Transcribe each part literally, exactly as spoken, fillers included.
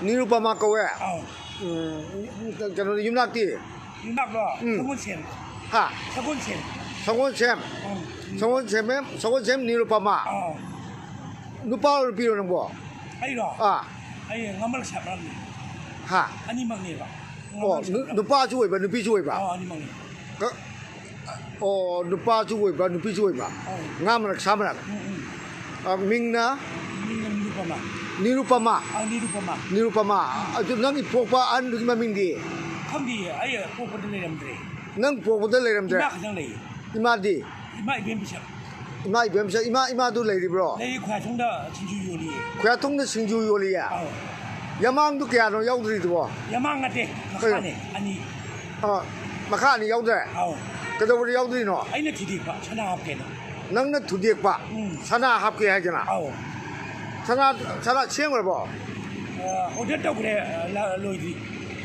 ꯅꯤꯔꯨꯄꯃꯥ ꯀꯧꯋꯦ꯫ ꯑꯧ꯫ ꯎꯝ, ꯀꯩꯅꯣꯗꯤ, ꯌꯨꯝꯅꯥꯛꯇꯤ? ꯌꯨꯝꯅꯥꯛꯂꯣ? ꯎꯝ꯫ ꯁꯒꯣꯜꯁꯦꯝ꯫ ꯍꯥ? ꯁꯒꯣꯜꯁꯦꯝ꯫ ꯁꯒꯣꯜꯁꯦꯝ? ꯎꯝ꯫ ꯁꯒꯣꯜꯁꯦꯝ, ꯁꯒꯣꯜꯁꯦꯝ ꯅꯤꯔꯨꯄꯃꯥ꯫ ꯑꯧ꯫ ꯅꯨꯄꯥꯔꯣ ꯅꯨꯄꯤꯔꯣ ꯅꯪꯕꯣ? ꯑꯩꯔꯣ? ꯑꯥ꯫ ꯑꯩ ꯉꯝꯃꯜ ꯁꯥꯕ꯭ꯔꯝꯅꯤ꯫ ꯍꯥ? ꯑꯅꯤꯃꯛꯅꯦꯕ꯫ ꯑꯣ, ꯉꯝꯃꯜ ꯁꯥꯕ꯭ꯔꯝ꯫ ꯅꯨꯄꯥꯁꯨ ꯑꯣꯏꯕ, ꯅꯨꯄꯤꯁꯨ ꯑꯣꯏꯕ? ꯑꯧ, ꯑꯅꯤꯃꯛꯅꯤ꯫ ꯀ-, ꯑꯣ, ꯅꯨꯄꯥꯁꯨ ꯑꯣꯏꯕ, ꯅꯨꯄꯤꯁꯨ ꯑꯣꯏꯕ? ꯑꯧ꯫ ꯉꯥ ꯃꯔꯛ, ꯁꯥ ꯃꯔꯛ? ꯎꯝ, ꯎꯝ꯫ ꯑ, ꯃꯤꯡꯅ? ꯃꯤꯡꯅ ꯅꯤꯔꯨꯄꯃꯥ꯫ ꯅꯤꯔꯨꯄꯃꯥ? ꯑꯧ, ꯅꯤꯔꯨꯄꯃꯥ꯫ ꯅꯤꯔꯨꯄꯃꯥ꯫ ꯎꯝ꯫ ꯑꯗꯨ ꯅꯪꯒꯤ ꯄꯣꯛꯄ ꯑꯍꯟꯗꯨꯒꯤ ꯃꯃꯤꯡꯗꯤ? ꯈꯪꯗꯤꯌꯦ, ꯑꯩ ꯄꯣꯛꯄꯗ ꯂꯩꯔꯝꯗ꯭ꯔꯦ꯫ ꯅꯪ ꯄꯣꯛꯄꯗ ꯂꯩꯔꯝꯗ꯭ꯔꯦ? ꯏꯃꯥ ꯈꯛꯇꯪ ꯂꯩꯌꯦ꯫ ꯏꯃꯥꯗꯤ? ꯏꯃꯥ ꯏꯕꯦꯝ ꯄꯤꯁꯛ꯫ ꯏꯃꯥ ꯏꯕꯦꯝ ꯄꯤꯁꯛ, ꯏꯃꯥ, ꯏꯃꯥꯗꯨ ꯂꯩꯔꯤꯕ꯭ꯔꯣ? ꯂꯩ, ꯈꯨꯌꯥꯊꯣꯡꯗ ꯁꯤꯡꯖꯨ ꯌꯣꯜꯂꯤꯌꯦ꯫ ꯈꯨꯌꯥꯊꯣꯡꯗ ꯁꯤꯡꯖꯨ ꯌꯣꯜꯂꯤꯌꯦ? ꯑꯧ꯫ ꯌꯃꯥꯡꯗꯨ ꯀꯌꯥꯅꯣ ꯌꯥꯎꯗ꯭ꯔꯤꯗꯨꯕꯣ? ꯌꯃꯥꯡ ꯅꯠꯇꯦ, ꯀꯩꯅꯣ? ꯃꯈꯥꯅꯦ, ꯑꯅꯤ꯫ ꯑ, ꯃꯈꯥ ꯑꯅꯤ ꯌꯥꯎꯗ꯭ꯔꯦ? ꯑꯧ꯫ ꯀꯩꯗꯧꯕꯗ ꯌꯥꯎꯗ꯭ꯔꯤꯅꯣ? ꯑꯩꯅ ꯊꯨꯗꯦꯛꯄ, ꯁꯅꯥ ꯍꯥꯞꯀꯦꯅ꯫ ꯅꯪꯅ ꯊꯨꯗꯦꯛꯄ? ꯎꯝ꯫ ꯁꯅꯥ ꯍꯥꯞꯀꯦ ꯍꯥꯏꯗꯅ? ꯑꯧ꯫ ꯁꯅꯥ, ꯁꯅꯥ ꯁꯦꯝꯈ꯭ꯔꯕꯣ? ꯑ, order ꯇꯧꯈ꯭ꯔꯦ, ꯑ, ꯂ-, ꯂꯣꯏꯗ꯭ꯔꯤ꯫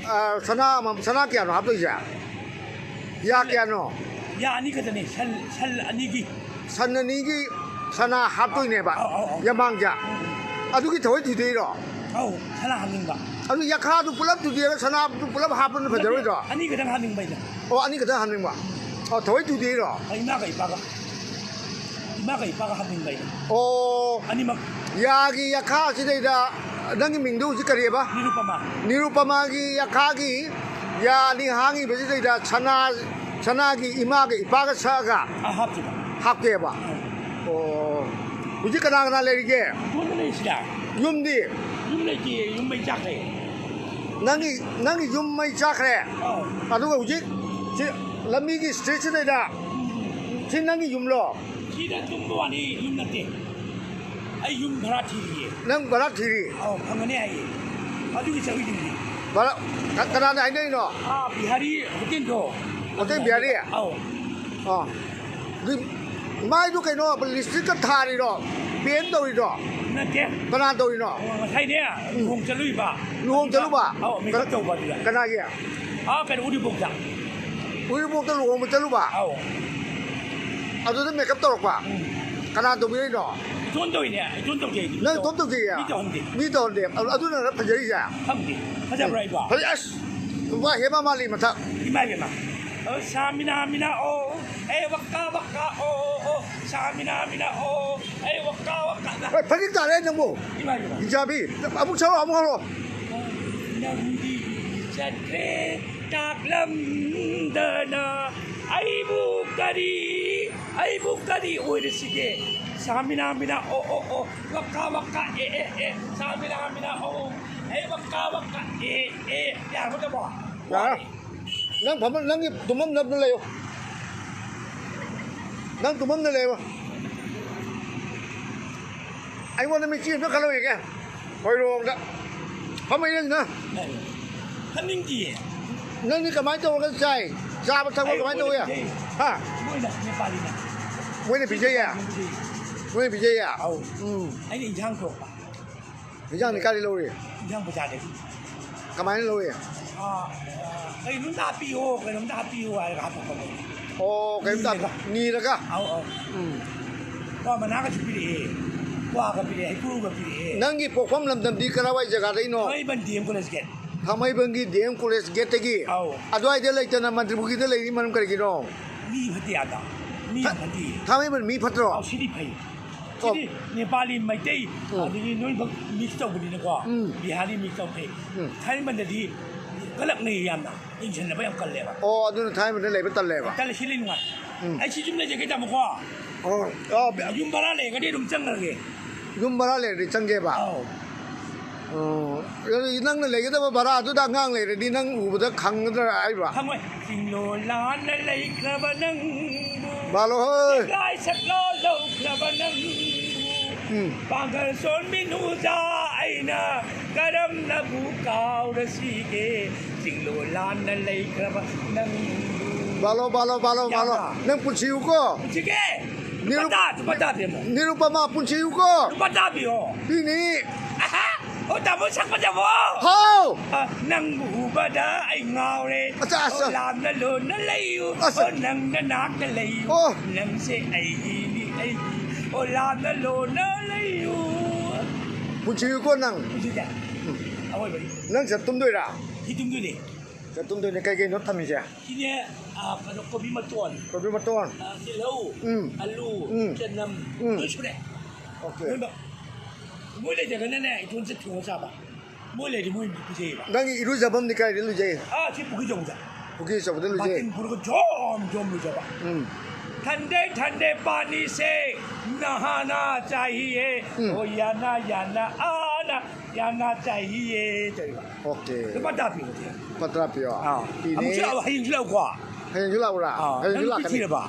ꯑ, ꯁꯅꯥ ꯑꯃ, ꯁꯅꯥ ꯀꯌꯥꯅꯣ ꯍꯥꯞꯇꯣꯏꯁꯦ? ꯌꯥ ꯀꯌꯥꯅꯣ? ꯌꯥ ꯑꯅꯤ ꯈꯛꯇꯅꯦ, ꯁꯟ, ꯁꯟ ꯑꯅꯤꯒꯤ꯫ ꯁꯟ ꯑꯅꯤꯒꯤ ꯁꯅꯥ ꯍꯥꯞꯇꯣꯏꯅꯦꯕ, ꯑꯧ, ꯑꯧ, ꯑꯧ꯫ ꯌꯃꯥꯡꯁꯦ꯫ ꯎꯝ, ꯎꯝ꯫ ꯑꯗꯨꯒꯤ ꯊꯑꯣꯏ ꯊꯨꯗꯦꯛꯏꯔꯣ? ꯑꯧ, ꯁꯅꯥ ꯍꯥꯞꯅꯤꯡꯕ꯫ ꯑꯗꯨ ꯌꯈꯥꯗꯨ ꯄꯨꯂꯞ ꯊꯨꯗꯦꯛꯑꯒ ꯁꯅꯥꯗꯨ ꯄꯨꯂꯞ ꯍꯥꯞꯄꯅ ꯐꯖꯔꯣꯏꯗ꯭ꯔꯣ? ꯅꯠꯇꯦ, ꯑꯅꯤ ꯈꯛꯇꯪ ꯍꯥꯞꯅꯤꯡꯕ ꯑꯩꯅ꯫ ꯑꯣ, ꯑꯅꯤ ꯈꯛꯇꯪ ꯍꯥꯞꯅꯤꯡꯕ? ꯑꯣ, ꯊꯑꯣꯏ ꯊꯨꯗꯦꯛꯏꯔꯣ? ꯑꯩ ꯏꯃꯥꯒ ꯏꯄꯥꯒ꯫ ꯏꯃꯥꯒ ꯏꯄꯥꯒ ꯍꯥꯞꯅꯤꯡꯕ ꯑꯩꯅ꯫ ꯑꯣ꯫ ꯑꯅꯤꯃꯛ꯫ ꯌꯥꯒꯤ ꯌꯈꯥꯁꯤꯗꯩꯗ ꯅꯪꯒꯤ ꯃꯤꯡꯗꯨ ꯍꯧꯖꯤꯛ ꯀꯔꯤꯑꯕ? ꯅꯤꯔꯨꯄꯃꯥ꯫ ꯅꯤꯔꯨꯄꯃꯥꯒꯤ ꯌꯈꯥꯒꯤ ꯌꯥ ꯑꯅꯤ ꯍꯥꯡꯉꯤꯕꯁꯤꯗꯩꯗ ꯁꯅꯥ, ꯁꯅꯥꯒꯤ ꯏꯃꯥꯒ ꯏꯄꯥꯒ ꯁꯛꯑꯒ ꯑ, ꯍꯥꯞꯇꯣꯏꯕ꯫ ꯍꯥꯞꯀꯦꯕ꯫ ꯑ꯫ ꯑꯣ꯫ ꯍꯧꯖꯤꯛ ꯀꯅꯥ ꯀꯅꯥ ꯂꯩꯔꯤꯒꯦ? ꯏꯇꯣꯝꯇ ꯂꯩꯔꯤꯁꯤꯗ꯫ ꯌꯨꯝꯗꯤ? ꯌꯨꯝ ꯂꯩꯇꯦ, ꯌꯨꯝ ꯃꯩ ꯆꯥꯛꯈ꯭ꯔꯦ꯫ ꯅꯪꯒꯤ, ꯅꯪꯒꯤ ꯌꯨꯝ ꯃꯩ ꯆꯥꯛꯈ꯭ꯔꯦ? ꯑꯧ꯫ ꯑꯗꯨꯒ ꯍꯧꯖꯤꯛ ꯁꯤ ꯂꯝꯕꯤꯒꯤ street ꯁꯤꯗꯩꯗ? ꯎꯝ꯫ ꯁꯤ ꯅꯪꯒꯤ ꯌꯨꯝꯂꯣ? ꯁꯤꯗ ꯇꯨꯝꯕ ꯋꯥꯅꯤ, ꯌꯨꯝ ꯅꯠꯇꯦ꯫ ꯑꯩ ꯌꯨꯝ ꯚꯔꯥ ꯊꯤꯔꯤꯌꯦ꯫ ꯅꯪ ꯚꯔꯥ ꯊꯤꯔꯤ? ꯑꯧ, ꯐꯪꯒꯅꯤ ꯍꯥꯏꯌꯦ꯫ ꯑꯗꯨꯒꯤ ꯆꯠꯂꯨꯏꯗꯨꯅꯤ꯫ ꯚꯔꯥ, ꯀ-, ꯀꯅꯥꯅ ꯍꯥꯏꯅꯔꯤꯅꯣ? ꯑꯥ, ꯕꯤꯍꯥꯔꯤ ꯍꯣꯇꯦꯜꯗꯣ꯫ ꯍꯣꯇꯦꯜ ꯕꯤꯍꯥꯔꯤ? ꯑꯧ꯫ ꯑꯥ꯫ ꯑꯗꯨ ꯃꯥꯏꯗꯨ ꯀꯩꯅꯣ, lipstick ꯀ ꯊꯥꯔꯤꯔꯣ? Paint ꯇꯧꯔꯤꯔꯣ? ꯅꯠꯇꯦ꯫ ꯀꯅꯥ ꯇꯧꯔꯤꯅꯣ? ꯑꯣ, ꯉꯁꯥꯏꯅꯦ, ꯎꯝ꯫ ꯂꯨꯍꯣꯡ ꯆꯠꯂꯨꯏꯕ꯫ ꯂꯨꯍꯣꯡ ꯆꯠꯂꯨꯕ? ꯑꯧ, makeup ꯀ-, ꯇꯧꯕ ꯑꯗꯨꯗ꯫ ꯀꯅꯥꯒꯤ? ꯑꯥ, ꯀꯩꯅꯣ, ꯎꯔꯤꯄꯣꯛꯇ꯫ ꯎꯔꯤꯄꯣꯛꯇ ꯂꯨꯍꯣꯡꯕ ꯆꯠꯂꯨꯕ? ꯑꯧ꯫ ꯑꯗꯨꯗ makeup ꯇꯧꯔꯛꯄ? ꯎꯝ꯫ ꯀꯅꯥ ꯇꯧꯕꯤꯔꯛꯏꯅꯣ? ꯏꯇꯣꯟ ꯇꯧꯔꯤꯅꯦ, ꯏꯇꯣꯟ ꯇꯧꯖꯩ꯫ ꯅꯪ ꯏꯇꯣꯝ ꯇꯧꯖꯩꯌꯦ? ꯃꯤ ꯇꯧꯍꯟꯗꯦ꯫ ꯃꯤ ꯇꯧꯍꯟꯗꯦ꯫ ꯑꯗꯨ-, ꯑꯗꯨꯅ ꯐꯖꯔꯤꯁꯦ꯫ ꯈꯪꯗꯦ꯫ ꯐꯖꯕ꯭ꯔꯥ ꯑꯩꯕꯣ? ꯐꯖꯩ꯫ ꯑꯁ! ꯅꯨꯄꯥ ꯍꯦꯃꯥ ꯃꯥꯂꯤ ꯃꯊꯛ꯫ ꯏꯃꯥ ꯏꯕꯦꯝꯃ꯫ ꯑ, ꯁꯥ ꯃꯤꯅꯥ ꯃꯤꯅꯥ ꯑꯣ, ꯑꯦ ꯋꯥꯀꯥ ꯋꯥꯀꯥ ꯑꯣ, ꯑꯣ, ꯁꯥ ꯃꯤꯅꯥ ꯃꯤꯅꯥ ꯑꯣ, ꯑꯦ ꯋꯥꯀꯥ ꯋꯥꯀꯥ꯫ ꯍꯣꯏ, ꯐꯖꯅ ꯇꯥꯔꯦ ꯅꯪꯕꯨ꯫ ꯏꯃꯥ ꯏꯕꯦꯝꯃ꯫ ꯍꯤꯡꯆꯥꯕꯤ, ꯑꯃꯨꯛ ꯁꯛꯑꯣ, ꯑꯃꯨꯛ ꯍꯧꯔꯣ꯫ ꯅꯪꯗꯤ ꯆꯠꯈ꯭ꯔꯦ ꯇꯥꯛꯂꯝꯗꯅ ꯑꯩꯕꯨ ꯀꯔꯤ, ꯑꯩꯕꯨ ꯀꯔꯤ ꯑꯣꯏꯔꯁꯤꯒꯦ? ꯁꯥ ꯃꯤꯅꯥ ꯃꯤꯅꯥ ꯑꯣ ꯑꯣ ꯑꯣ, ꯋꯥꯀꯥ ꯋꯥꯀꯥ ꯑꯦ ꯑꯦ ꯑꯦ, ꯁꯥ ꯃꯤꯅꯥ ꯃꯤꯅꯥ ꯑꯣ, ꯑꯦ ꯋꯥꯀꯥ ꯋꯥꯀꯥ ꯑꯦ ꯑꯦ, ꯌꯥꯔꯕꯗꯕꯣ? ꯌꯥꯔꯦ꯫ ꯅꯪ ꯐꯝꯕ, ꯅꯪꯒꯤ ꯇꯨꯝꯐꯝ ꯅꯞꯅ ꯂꯩꯌꯣ꯫ ꯅꯪ ꯇꯨꯝꯐꯝꯗ ꯂꯩꯌꯣ꯫ ꯑꯩꯉꯣꯟꯗ ꯃꯤꯠꯆꯤ ꯑꯝꯇ ꯈꯜꯂꯣꯏꯒꯦ꯫ ꯍꯣꯏꯔꯣꯡꯗ ꯐꯝꯃ ꯌꯦꯡꯁꯤꯅ꯫ ꯈꯟꯅꯤꯡꯗꯤꯌꯦ꯫ ꯅꯪꯗꯤ ꯀꯃꯥꯏꯅ ꯇꯧꯔꯒ ꯆꯥꯏ? ꯆꯥꯕ ꯊꯛꯄ ꯑꯩ ꯀꯃꯥꯏꯅ ꯇꯧꯏ? ꯃꯣꯏꯅ ꯄꯤꯖꯩ꯫ ꯍꯥ? ꯃꯣꯏꯅ ꯄꯤꯖꯩꯌꯦ? ꯄꯤꯖꯩ꯫ ꯃꯣꯏꯅ ꯄꯤꯖꯩꯌꯦ? ꯑꯧ꯫ ꯎꯝ꯫ ꯑꯩꯅ ꯏꯟꯁꯥꯡ ꯊꯣꯡꯕ꯫ ꯏꯟꯁꯥꯡꯗꯤ ꯀꯥꯏꯗꯩ ꯂꯧꯔꯤ? ꯏꯟꯁꯥꯡ ꯕꯖꯥꯔꯗꯒꯤ꯫ ꯀꯃꯥꯏꯅ ꯂꯧꯔꯤ? ꯑꯥ, ꯑꯥ, "ꯀꯩꯅꯣꯝꯇ ꯍꯥꯞꯄꯤꯌꯣ, ꯀꯩꯅꯣꯝꯇ ꯍꯥꯞꯄꯤꯌꯣ" ꯍꯥꯏꯔꯒ ꯍꯥꯞꯄꯛꯄ ꯃꯣꯏꯅ꯫ ꯑꯣ, ꯀꯩꯅꯣꯝꯇ ꯅꯤꯔꯒ꯫ ꯅꯤꯔꯒ? ꯑꯧ, ꯑꯧ꯫ ꯎꯝ꯫ ꯀ꯭ꯋꯥ ꯃꯅꯥꯒꯁꯨ ꯄꯤꯔꯛꯑꯦ, ꯀ꯭ꯋꯥꯒ ꯄꯤꯔꯛꯑꯦ, ꯍꯩꯀ꯭ꯔꯨꯒ ꯄꯤꯔꯛꯑꯦ꯫ ꯅꯪꯒꯤ ꯄꯣꯛꯐꯝ ꯂꯝꯗꯝꯗꯤ ꯀꯔꯥꯏꯋꯥꯏ ꯖꯒꯥꯗꯩꯅꯣ? Thangmeiband D M college gate. ꯊꯥꯡꯃꯩꯕꯟꯒꯤ ꯗꯤ ꯑꯦꯝ ꯀꯣꯂꯦꯖ ꯒꯦꯠꯇꯒꯤ? ꯑꯧ꯫ ꯑꯗꯨꯋꯥꯏꯗ ꯂꯩꯇꯅ ꯃꯟꯇ꯭ꯔꯤꯄꯨꯈ꯭ꯔꯤꯗ ꯂꯩꯔꯤ ꯃꯔꯝ ꯀꯔꯤꯒꯤꯅꯣ? ꯃꯤ ꯐꯠꯇꯦ ꯑꯗ꯫ ꯃꯤ ꯌꯥꯝ ꯐꯠꯇꯦ꯫ ꯊꯥꯡꯃꯩꯕꯟ ꯃꯤ ꯐꯠꯇ꯭ꯔꯣ? ꯑꯧ, ꯁꯤꯗꯤ ꯐꯩ꯫ ꯑꯣ꯫ ꯁꯤꯗꯤ ꯅꯦꯄꯥꯂꯤ, ꯃꯩꯇꯩ, ꯎꯝ꯫ ꯑꯗꯒꯤ ꯅꯣꯏꯈꯛ ꯃꯤꯛꯁ ꯇꯧꯕꯅꯤꯅꯀꯣ, ꯎꯝ꯫ ꯕꯤꯍꯥꯔꯤ ꯃꯤꯛꯁ ꯇꯧꯈ꯭ꯔꯦ꯫ ꯎꯝ꯫ ꯊꯥꯏꯅꯃꯟꯗꯗꯤ ꯀꯜꯂꯛꯅꯩ ꯌꯥꯝꯅ, ꯌꯦꯡꯁꯤꯟꯅꯕ ꯌꯥꯝ ꯀꯜꯂꯦꯕ꯫ ꯑꯣ, ꯑꯗꯨꯅ ꯊꯥꯏꯅꯃꯟꯗ ꯂꯩꯕ ꯇꯜꯂꯦꯕ꯫ ꯇꯜꯂꯦ, ꯁꯤꯗꯤ ꯅꯨꯡꯉꯥꯏ꯫ ꯎꯝ꯫ ꯑꯩ ꯁꯤ ꯌꯨꯝ ꯂꯩꯖꯒꯦ, ꯇꯥꯃꯣꯀꯣ꯫ ꯑꯣ, ꯑꯣ, ꯕ-, ꯌꯨꯝ ꯚꯔꯥ ꯂꯩꯔꯒꯗꯤ ꯑꯗꯨꯝ ꯆꯪꯈ꯭ꯔꯒꯦ꯫ ꯌꯨꯝ ꯚꯔꯥ ꯂꯩꯔꯗꯤ ꯆꯪꯒꯦꯕ? ꯑꯧ꯫ ꯑꯣ, ꯑꯗꯨ ꯅꯪꯅ ꯂꯩꯒꯗꯕ ꯚꯔꯥꯗꯨꯗ ꯑꯉꯥꯡ ꯂꯩꯔꯗꯤ ꯅꯪ ꯎꯕꯗ ꯈꯪꯒꯗ꯭ꯔꯥ ꯍꯥꯏꯕ? ꯈꯪꯉꯣꯏ꯫ ꯆꯤꯡꯂꯣ ꯂꯥꯟꯅ ꯂꯩꯈ꯭ꯔꯕ ꯅꯪꯕꯨ꯫ ꯕꯥꯂꯣ ꯍꯣꯏ꯫ ꯁꯦꯒꯥꯏ ꯁꯛꯂꯣ ꯂꯧꯈ꯭ꯔꯕ ꯅꯪꯕꯨ꯫ ꯎꯝ꯫ ꯄꯥꯡꯒꯜ ꯁꯣꯟꯕꯤ ꯅꯨꯖꯥ ꯑꯩꯅ ꯀꯔꯝꯅꯕꯨ ꯀꯥꯎꯔꯁꯤꯒꯦ? ꯆꯤꯡꯂꯣ ꯂꯥꯟꯅ ꯂꯩꯈ꯭ꯔꯕ ꯅꯪꯕꯨ꯫ ꯕꯥꯂꯣ, ꯕꯥꯂꯣ, ꯕꯥꯂꯣ, ꯕꯥꯂꯣ꯫ ꯌꯥꯕ꯭ꯔꯥ? ꯅꯪ ꯄꯨꯟꯁꯤꯌꯨꯀꯣ꯫ ꯄꯨꯟꯁꯤꯒꯦ꯫ ꯅꯤꯔꯨꯞ-, ꯂꯨꯄꯥ ꯇꯥ-, ꯂꯨꯄꯥ ꯇꯥꯕꯤꯔꯝꯃꯣ꯫ ꯅꯤꯔꯨꯄꯃꯥ, ꯄꯨꯟꯁꯤꯌꯨꯀꯣ꯫ ꯂꯨꯄꯥ ꯇꯥꯕꯤꯌꯣ꯫ ꯄꯤꯅꯤ꯫ ꯑꯍꯥ! ꯑꯣ, ꯇꯥꯃꯣ ꯁꯛꯄ ꯇꯥꯃꯣ! ꯍꯥꯎ! ꯑ, ꯅꯪꯕꯨ ꯎꯕꯗ ꯑꯩ ꯉꯥꯎꯔꯦ꯫ ꯑꯆꯥ, ꯑꯆꯥ꯫ ꯑꯣ, ꯂꯥꯞꯅ ꯂꯣꯟꯅ ꯂꯩꯌꯨ꯫ ꯑꯆꯥ꯫ ꯑꯣ, ꯅꯪ ꯅꯅꯥꯛꯇ ꯂꯩꯌꯨ꯫ ꯑꯣ꯫ ꯅꯪꯁꯦ ꯑꯩꯒꯤꯅꯤ, ꯑꯩꯒꯤ꯫ ꯂꯥꯟꯅ ꯂꯣꯟꯅ ꯂꯩꯌꯨ꯫ ꯄꯨꯟꯁꯤꯀꯣ ꯅꯪ꯫ ꯄꯨꯟꯁꯤꯁꯦ꯫ ꯑꯋꯣꯏꯕꯅꯤ꯫ ꯅꯪ ꯁꯤꯗ ꯇꯨꯝꯗꯣꯏꯔꯥ? ꯁꯤ ꯇꯨꯝꯗꯣꯏꯅꯦ꯫ ꯁꯤꯗ ꯇꯨꯝꯗꯣꯏꯅꯦ꯫ ꯀꯩ ꯀꯩꯅꯣ ꯊꯝꯃꯤꯁꯦ? ꯁꯤꯅꯦ, ꯑ, ꯀꯩꯅꯣ, ꯀꯣꯕꯤ ꯃꯇꯣꯟ꯫ ꯀꯣꯕꯤ ꯃꯇꯣꯟ꯫ ꯑ, ꯇꯤꯜꯍꯧ, ꯎꯝ꯫ ꯑꯂꯨ, ꯎꯝ꯫ ꯆꯅꯝ, ꯎꯝ꯫ ꯂꯣꯏ ꯁꯨꯔꯦ꯫ ꯑꯣꯀꯦ꯫ ꯂꯣꯏꯅꯃꯛ꯫ ꯃꯣꯏ ꯂꯩꯇ꯭ꯔꯒꯅꯅꯦ, ꯏꯇꯣꯟ ꯆꯠ ꯊꯣꯡꯉ ꯆꯥꯕ꯫ ꯃꯣꯏ ꯂꯩꯔꯗꯤ ꯃꯣꯏ ꯄꯤꯖꯩꯌꯦꯕ꯫ ꯅꯪꯒꯤ ꯏꯔꯨꯖꯐꯝꯗꯤ ꯀꯥꯏꯗ ꯂꯨꯖꯩ? ꯑꯥ, ꯁꯤ ꯄꯨꯈ꯭ꯔꯤ ꯑꯆꯧꯕꯗ꯫ ꯄꯨꯈ꯭ꯔꯤ ꯑꯆꯧꯕꯗ ꯂꯨꯖꯩ? ꯕꯥꯇꯤꯟ ꯄꯨꯔꯒ ꯖꯣꯝ ꯖꯣꯝ ꯂꯨꯖꯕ꯫ ꯎꯝ꯫ ꯊꯟꯗꯦ ꯊꯟꯗꯦ ꯄꯥꯅꯤ ꯁꯦ ꯅꯍꯥꯅ ꯆꯥꯍꯤꯌꯦ꯫ ꯎꯝ꯫ ꯑꯣ ꯌꯥꯅ ꯌꯥꯅ ꯑꯥꯅ ꯌꯥꯅ ꯆꯥꯍꯤꯌꯦ ꯇꯧꯔꯤꯕ꯫ ꯑꯣꯀꯦ꯫ ꯂꯨꯄꯥ ꯇꯔꯥ ꯄꯤꯕꯗꯤ꯫ ꯂꯨꯄꯥ ꯇꯔꯥ ꯄꯤꯌꯣ꯫ ꯑꯥ꯫ ꯄꯤꯅꯤ꯫ ꯑꯃꯨꯛꯁꯨ ꯂꯥꯛꯑꯣ, ꯍꯌꯦꯡꯁꯨ ꯂꯥꯛꯑꯣꯀꯣ꯫ ꯍꯌꯦꯡꯁꯨ ꯂꯥꯛꯎꯔꯥ? ꯑꯥ, ꯍꯌꯦꯡꯁꯨ ꯅꯪ ꯅꯨꯄꯤ ꯂꯥꯛꯀꯅꯤ꯫ ꯊꯤꯔꯕ?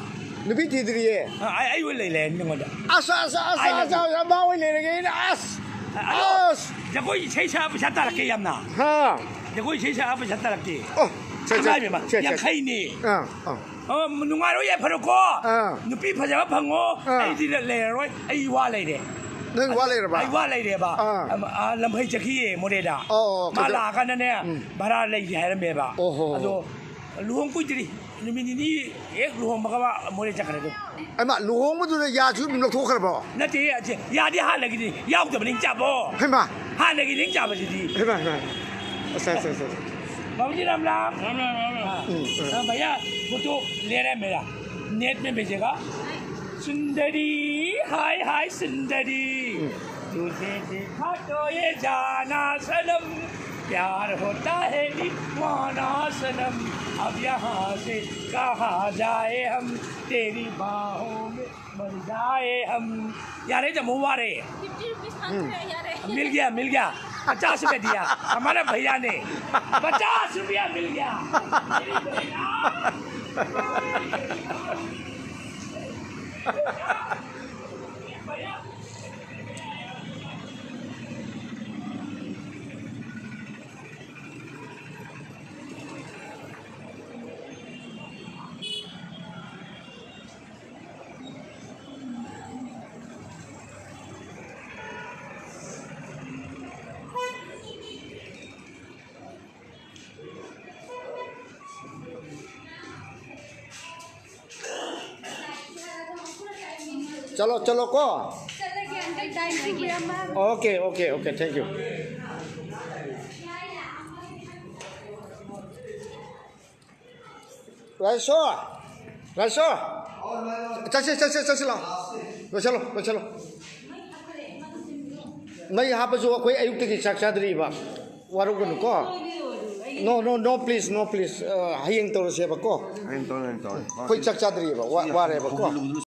ꯅꯨꯄꯤ ꯊꯤꯗ꯭ꯔꯤꯌꯦ꯫ ꯑꯥ, ꯑꯩ, ꯑꯩ ꯑꯣꯏ ꯂꯩꯔꯦ ꯅꯉꯣꯟꯗ꯫ ꯑꯁ, ꯑꯁ, ꯑꯁ, ꯑꯩ ꯑꯁ, ꯂꯩꯔꯦ꯫ ꯑꯁ, ꯃꯥ ꯑꯣꯏ ꯂꯩꯔꯒꯦ ꯑꯩꯅ, ꯑꯁ, ꯑꯗꯣ ꯑꯁ꯫ ꯖꯒꯣꯏ ꯏꯁꯩ ꯁꯛꯑ ꯄꯩꯁꯥ ꯇꯥꯔꯛꯀꯦ ꯌꯥꯝꯅ꯫ ꯍꯥ꯫ ꯖꯒꯣꯏ ꯏꯁꯩ ꯁꯛꯑ ꯄꯩꯁꯥ ꯇꯥꯔꯛꯀꯦ꯫ ꯑꯣ, ꯁꯦ, ꯁꯦ, ꯏꯃꯥ ꯏꯕꯦꯝꯃ, ꯁꯦ, ꯁꯦ꯫ ꯌꯥꯡꯈꯩꯅꯤ꯫ ꯑꯥ, ꯑꯥ꯫ ꯑꯣ, ꯅꯨꯡꯉꯥꯏꯔꯣ ꯌꯥꯏꯐꯔꯣꯀꯣ꯫ ꯑꯥ꯫ ꯅꯨꯄꯤ ꯐꯖꯕ ꯐꯪꯉꯣ꯫ ꯑꯥ꯫ ꯑꯩꯗꯤ ꯂꯩꯔꯔꯣꯏ꯫ ꯑꯩ ꯋꯥ ꯂꯩꯔꯦ꯫ ꯅꯪ ꯋꯥ ꯂꯩꯔꯕ? ꯑꯩ ꯋꯥ ꯂꯩꯔꯦꯕ꯫ ꯑꯥ꯫ ꯑꯝ, ꯑꯥ, ꯂꯝꯐꯩ ꯆꯠꯈꯤꯌꯦ ꯃꯣꯔꯦꯗ꯫ ꯑꯣ, ꯑꯣ, ꯃꯥ ꯀꯩꯗꯧ-, ꯂꯥꯛꯑꯀꯥꯟꯗꯅꯦ, ꯎꯝ꯫ ꯚꯔꯥ ꯂꯩꯒꯦ ꯍꯥꯏꯔꯝꯃꯦꯕ꯫ ꯑꯣ ꯍꯣ, ꯍꯣ꯫ ꯑꯗꯣ ꯂꯨꯍꯣꯡ ꯀꯨꯏꯗ꯭ꯔꯤ꯫ ꯅꯨꯃꯤꯠ ꯅꯤꯅꯤ ꯍꯦꯛ ꯂꯨꯍꯣꯡꯕꯒ ꯃꯥ ꯃꯣꯔꯦ ꯆꯠꯈ꯭ꯔꯦ ꯑꯗꯨꯝ꯫ ꯍꯩꯃꯥ, ꯂꯨꯍꯣꯡꯕꯗꯨꯗ ꯌꯥꯁꯨ ꯑꯗꯨꯝ ꯂꯧꯊꯣꯛꯈ꯭ꯔꯕꯣ? ꯅꯠꯇꯦ, ꯑꯁꯦ, ꯌꯥꯗꯤ ꯍꯥꯟꯅꯒꯤꯗꯤ ꯌꯥꯎꯗꯕꯅꯤ ꯆꯥꯕꯣ꯫ ꯍꯩꯃꯥ꯫ ꯍꯥꯟꯅꯒꯤ ꯂꯤꯡ ꯆꯥꯕꯁꯤꯗꯤ꯫ ꯍꯩꯃꯥ, ꯍꯩꯃꯥ꯫ ꯑꯁ, ꯑꯁ, ꯑꯁ, ꯑꯁ꯫ बाबूजी राम राम। राम राम, राम राम। हाँ, भैया, वो तो ले रहा है मेरा। नेट में भेजेगा। सुंदरी, हाय, हाय, सुंदरी। हम्म। तुझे देखा तो ये जाना सनम, प्यार होता है दीवाना सनम, अब यहाँ से कहाँ जाए हम, तेरी बाहों में मर जाए हम। यार, ये तो मुँह आ रहे हैं। फिफ्टी रुपीज पाँच सौ है यार। मिल गया, मिल गया। पचास रुपए दिया हमारे भैया ने। पचास रुपया मिल गया। ꯆꯠꯂꯣ, ꯆꯠꯂꯣ ꯀꯣ꯫ ꯆꯠꯂꯒꯦ, ꯑꯩ ꯇꯥꯏꯝ ꯂꯩꯇꯦ꯫ Okay, okay, okay, thank you. Rajeshor, Rajeshor, ꯆꯠꯁꯤ, ꯆꯠꯁꯤ, ꯆꯠꯁꯤ, ꯂꯥꯛꯑꯣ꯫ ꯂꯣꯏꯁꯜꯂꯣ, ꯂꯣꯏꯁꯜꯂꯣ꯫ ꯃꯩ ꯍꯥꯞꯄꯁꯨ ꯑꯩꯈꯣꯏ ꯑꯌꯨꯛꯇꯒꯤ ꯆꯥꯛ ꯆꯥꯗ꯭ꯔꯤꯕ꯫ ꯋꯥꯔꯧꯒꯅꯨꯀꯣ꯫ No, no, no, please, no, please. ꯑ, ꯍꯌꯦꯡ ꯇꯧꯔꯁꯦꯕꯀꯣ꯫ ꯍꯌꯦꯡ ꯇꯧꯔꯦ, ꯍꯌꯦꯡ ꯇꯧꯔꯦ꯫ ꯑꯩꯈꯣꯏ ꯆꯥꯛ ꯆꯥꯗ꯭ꯔꯤꯕ, ꯋꯥ-, ꯋꯥꯔꯦꯕꯀꯣ꯫